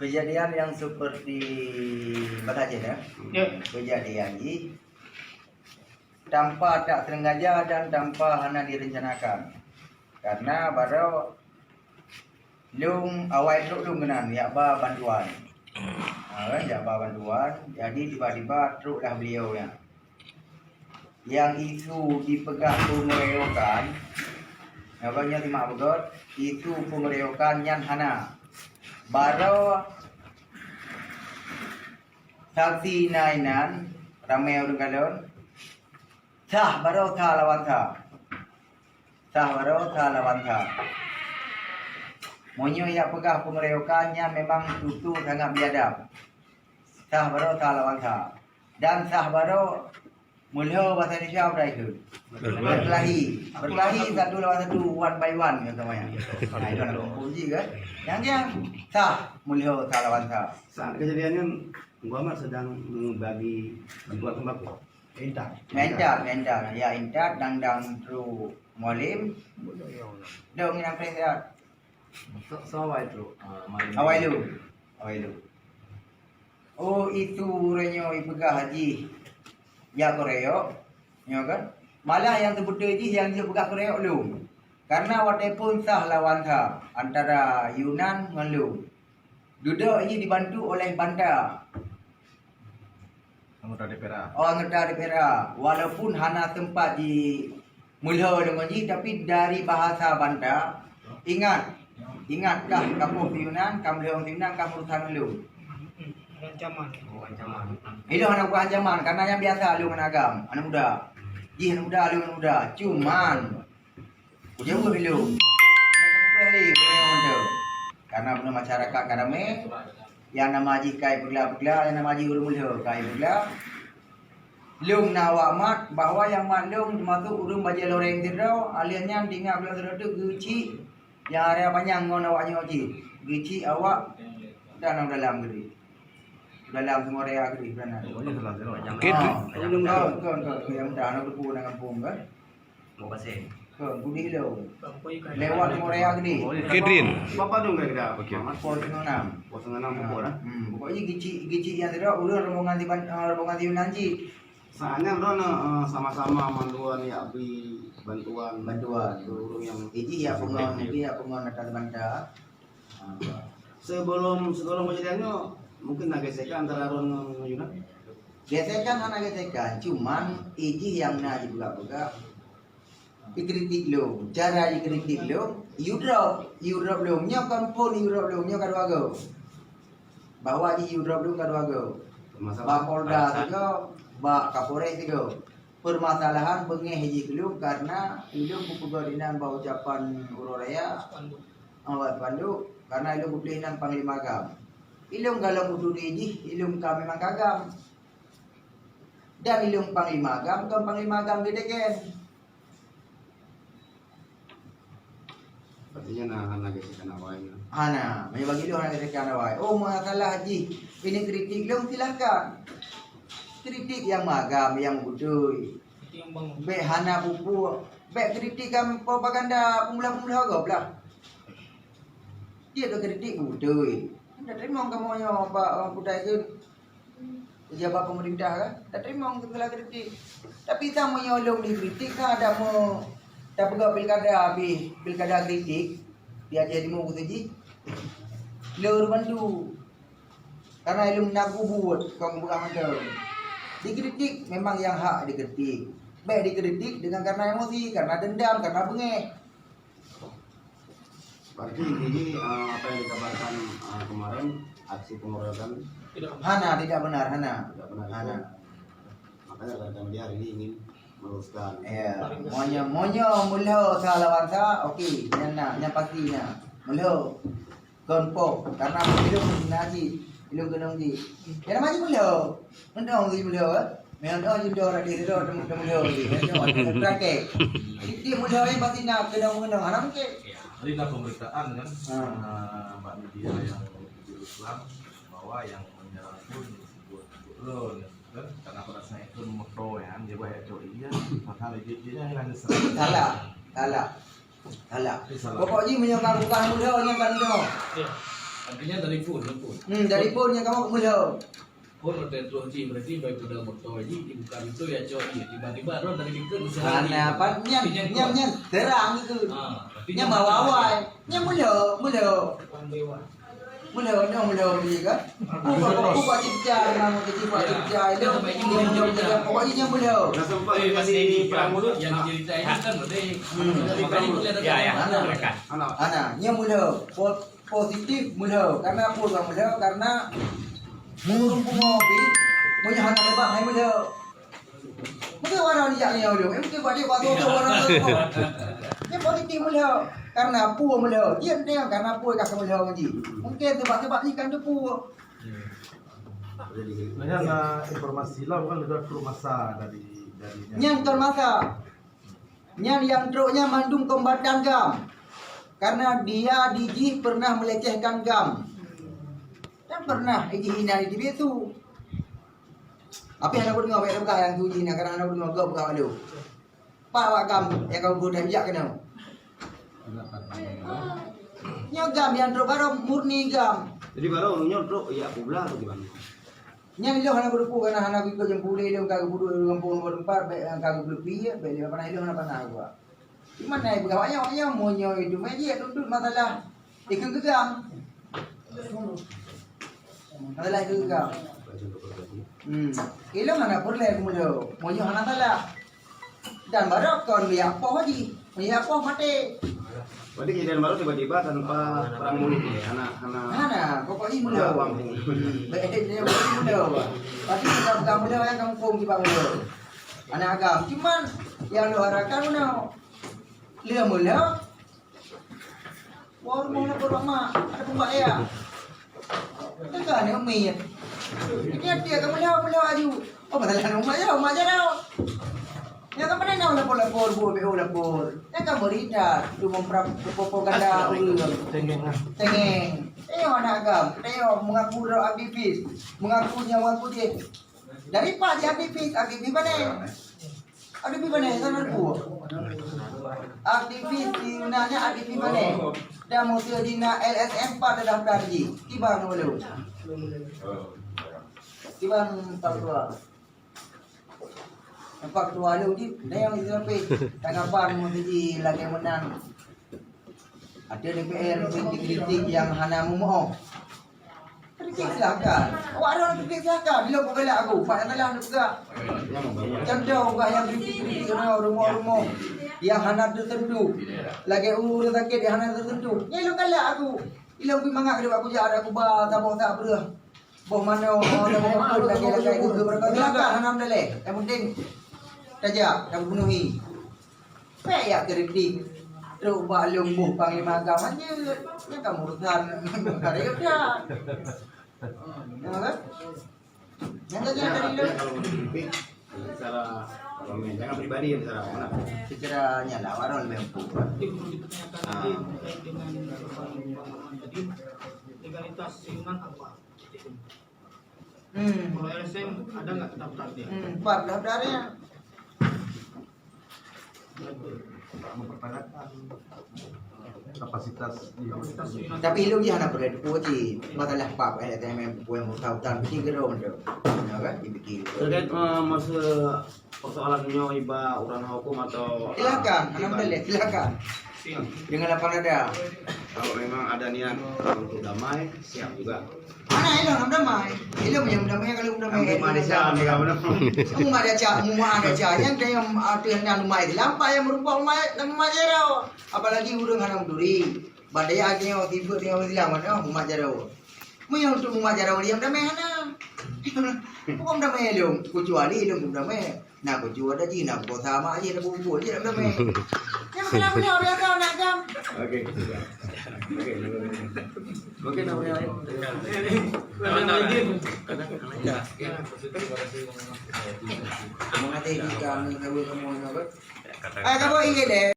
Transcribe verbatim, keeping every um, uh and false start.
Kejadian yang seperti bak Aceh, ya? Ya. Kejadian jih tanpa tak sengaja dan tanpa hana direncanakan. Karena baroe lôn awai trok lôn keunan jak ba bantuan. Ha, kan, jak ba bantuan, jadi tiba-tiba troklah beliau nyan. Nyang isu jipeugah peungeroyokan, nyan simak beugöt, isu peungeroyokan nyan hana. Baroe saksi na inan, ramé ureuëng kalon, sah baroe sah lawan sah. Sah baroe sah lawan sah. Meunyoe jak peugah peungeroyokan nyan memang tutoe sangat biadab. Sah baroe sah lawan sah. Dan sah baroe meulhö bahasa Indonesia peue kheun? Berkelahi. Berkelahi satu lawan satu, one by one kata maya. Nah, itu nak kunci ke? Yang dia sah meulhö sah lawan sah. Saat kejadian nyan, Muhammad sedang membagi bantuan sembako. Intat. Intat, intat. Ya, intat dang-dang trok Mualim. Dong nginan preh siat. Awai lu. Awai lu. Oh, itu uroe nyoe ipeugah jih jak keureuok, nyoe kan? Malah nyang teubeutôi jih nyang jeuet peugah keureuok lôn. Karena watée phon sah lawan sah antara Yunan ngon lôn. Dudoe jih dibantu oleh Banta. Anggota D P R A. Oh, anggota D P R A. Walaupun hana sempat di meulhö deungon jih, tapi dari bahasa Banta, ingat, ingat kah kamoe si Yunan, ka meulhö si Yunan, ka meurusan lôn. Ancaman. Oh, ancaman. Ilôn hana bukan ancaman, karena nyang biasa lôn hana agam, anak muda. Jih anak muda, lôn anak muda. Cuman, Ujong keu ilôn. Karena bunoe masyarakat ka ramé, nyang nama jih kai peugla-peugla, nyang nama jih ureuëng meulhö kai peugla. Lôn na awak mat bahwa nyang mat lôn teumasuk ureuëng bajée loreng sidroe, alheuh nyan tinggai bulan sidroe teuk geuchik nyang area panyang ngon awak nyoe jih. Geuchik awak dan dalam geuchik. Dalam semua area geuchik. Oke. Ah, kon, kon, kon, nyang muda aneuk teupeu na gampông kan. Bau Pasé. Ke, budi lo. Lewat Korea gede. Kedrin. Bapak dong kira-kira. Oke. Pol Tengah enam. Pol Tengah enam, pokok dah. Hmm, pokoknya gicik, gicik yang tidak, udah rombongan di Ban-, eh, rombongan di Yunanji. Soalnya lo na, eh, sama-sama manduan ya beri bantuan. Bantuan. Ke urung yang iji ya pengon, iji ya pengon atas banta. Sebelum, sebelum kejadian nyoe, mungkin na gesekan antara Ron ngon Yunan? Gesekan hana gesekan, cuman ijih nyang na jipeugah-peugah, jikritik lom. Cara jikritik lom, you drop, you drop lom. Nyoe kon phon you drop lom, nyoe ka dua go. Bahwa jih you drop lom ka dua go. Masalah bak Polda alasan. Tiga, bak Kapolres tiga. Permasalahan beungéh jih keu lôn karena ulôn kupeugah dinan bak ucapan uroe raya, awak spanduk, karena ilôn kutuléh nan Panglima GAM. Ilôn galom kutuléh jih, ilôn ka memang ka GAM. Dan ilôn Panglima GAM, kon Panglima GAM geuteken. Artinya na hana gesekan awai. Hana, meunyoe bagi lôn hana gesekan awai. Oh, masalah jih ini kritik lôn, silahkan. Kritik nyang magam, nyang beutôi. Kritik nyang bangun. Bék hana pupuk, bék kritik kan propaganda peumulah-peumulah gob lah. Dia ke kritik beutôi. Anda terima kamu nyoe bak, bak kutai ke? Pejabat pemerintah kan, tak terima segala kritik. Tapi sama nyolong dikritik kan ada mau tak pegang pilkada habis, pilkada kritik di Aceh Timur kata ji. Lor bantu. Karena ilmu nak buat kau bukan macam. Dikritik memang yang hak dikritik. Baik dikritik dengan karena emosi, karena dendam, karena bengeh. Berarti ini, eh, apa yang dikabarkan, eh, kemarin, aksi pengeroyokan? Tidak. Hana, tidak benar, hana. Tidak benar itu. Hana. Makanya rekan-rekan media hari ini ingin meluruskan. Ya, monyong, monyong, mulho, salah lawan sa, oke, nyan na, nyan pasti na. Mulho. Kon po, karena ilung na ji, ilung keunong ji. Ya nama ji mulho. Keunong ji mulho, eh? Memang oh ji mulho, ada di situ, temu, temu mulho ji. Praktek. Di mulho ni pasti nak keunong-keunong, anak mungkin. Ya, tadi dah pemberitaan kan, ah, bak media yang di Islam, bahwa yang menyerang pun disebut Ron, kan? Karena pada saat itu motor ya, dia buat itu iya, padahal dia, dia hilang di sana. Salah, salah. Salah. Salah. Pokok jih meunyoe ka bukan muda, nyan kan muda. Ya. Artinya dari phone, phone. Hmm, dari phone nyang kamoe meulhö. Phone udah terus ji, berarti baik pada motor ji, dibuka pintu ya cok ji. Tiba-tiba roh dari dikeue usaha. Hana, pan nyan, nyan, nyan terang itu. Ah, berarti nyan bawa awai. Nyan meulhö, meulhö. Meulhö, nyan meulhö ji kan. Buka, buka cipta, memang cipta, cipta. Pokoknya nyan meulhö. Dah sempat jadi perang mulut. Yang cerita itu kan berarti. Hmm. Ya, ya. Hana, nyan meulhö. Po-, positif meulhö. Karena peue meulhö? Karena ureueng pungo pih, meunyoe hana teuba hai meulhö. Mungkin orang jak nyoe dulu. Mungkin pada waktu tu orang tu. Nyan positif meulhö. Karena peue meulhö? Dia dia karena peue ka meulhö ngaji. Mungkin sebab-sebab ni kan tu peue. Jadi, hana informasi lom kan udah trok masa dari, dari nyan. Nyan kon masa. Nyan nyang trok nyan mandum kombatan GAM. Karena dia di jih pernah melecehkan GAM. Dan pernah di jih hina di T V tu. Tapi hana kudeungoe, bèk peugah nyang tu jih na, karena hana kudeungoe, gop peugah malu. Pak awak GAM nyang ka geupeugah jak keunoe. Nyoe GAM nyang trok baroe murni GAM. Jadi baroe ureueng nyoe trok jak peublah atau gimana? Nyan ilôn hana kuteupeu, karena hana kuikot jampu ulèe ilôn ka geupeuduek di gampông nomor empat, bèk ka geupeuleupie, bèk lé hana ilôn hana pana geuh. Di mana ipeugah awak nyoe, awak nyoe meunyoe itu meujiek duduk masalah ikeu GAM. Masalah ikeu GAM. Hmm. Ilôn hana peureulèe keumeulhö, meunyoe hana salah. Dan baroe kon jak poh jih, jak poh maté. Berarti kejadian baru tiba-tiba tanpa perang mulut ni, hana, hana. Hana, pokok jih meulhö. Hana perang mulut. Baik, dia meulhö. Tapi kita pegang meulhö, yang kampung tiba meulhö. Aneuk agam, cuman yang luharakan meulhö. Lheuh meulhö, Wah, rumoh na peurumoh mak, ada peumbak ya. Teuka ni umi. Ini dia kamu jawab pula aju. Oh, masalah ni mak jawab, mak jawab. Ya, kamu ni nak lapor-lapor, bu, bu, lapor. Ya, kamu berita, tu memperap, propaganda urang. Tengeng. Tengeng. Eh, aneuk agam, tengok mengaku dah aktivis, mengaku nyawa aku je. Dari pak dia aktivis, aktivis mana? Aktivis mana? Sana aku. Aktivis di mana? Aktivis mana? Dah musuh di na L S M empat dah daftar ji. Tiba dulu. Tiba empat dua. Empat dua lu di. Dah yang itu sampai. Tanggapan musuh ji lagi menang. Ada D P R kritik-kritik yang hana meumeu'oh. Kritik silakan. Awak ada kritik silakan. Bila pun galak aku, Pak yang telah dipeugah. Contoh, orang yang kritik-kritik orang rumoh-rumoh yang hana tersentuh. Lagi ureueng sakit yang hana tersentuh. Nyan ilôn galak aku. Ilôn pun mangat keu aku jak, aku ba saboh tak breuh. Boh manoe, boh manoe, lagèe-lagèe geuh beureukat. Silakan, hana meudaléh. Yang penting tajak dan penuhi. Pèk ya kritik. Trok bak lôn boh panglima agama jeuet. Nyan ka urusan karya dah. Ya kan? Nyan ka jadi lôn. Kalau mengkritik secara, jangan pribadi, secara mana? Secara nyan lah, warong lebih empuk. Ah. Legalitas siunan apa? Hmm. Kalau L S M ada nggak daftar dia? Hmm, empat daftarnya. Mempertanyakan kapasitas. Tapi ilôn jih hana pernah dipuji. Masalah pap, L S M M, puan mutah-mutah, bikin gerong tu. Ya kan? Dibikin. Terkait, eh, masa persoalan nyoe iba urang hukum atau, silakan, ah, alhamdulillah, silakan. Dengan lapang dada. Kalau memang ada niat untuk damai, siap juga. Mana ilôn nak damai? Ilôn yang damai kalau damai. Kamu mah ada cara, kamu mah ada cara. Yang dia yang ada yang damai, lampai yang merupakan umat, nama jero. Apalagi urang hana duri. Badai akhirnya tiba dengan Islam, mana umat jero. Meunyoe untuk mumat jaroe diam damai hana. Pokok damai lom, kecuali lom damai. Na kucua ada jih, na kukosa mak jih, na kumpul jih damai. Yang kena beliau biasa nak jam. Okey. Okey. Okey, nak beliau. Mengatai di kami, kawan-kawan. Eh, kamu ingat deh.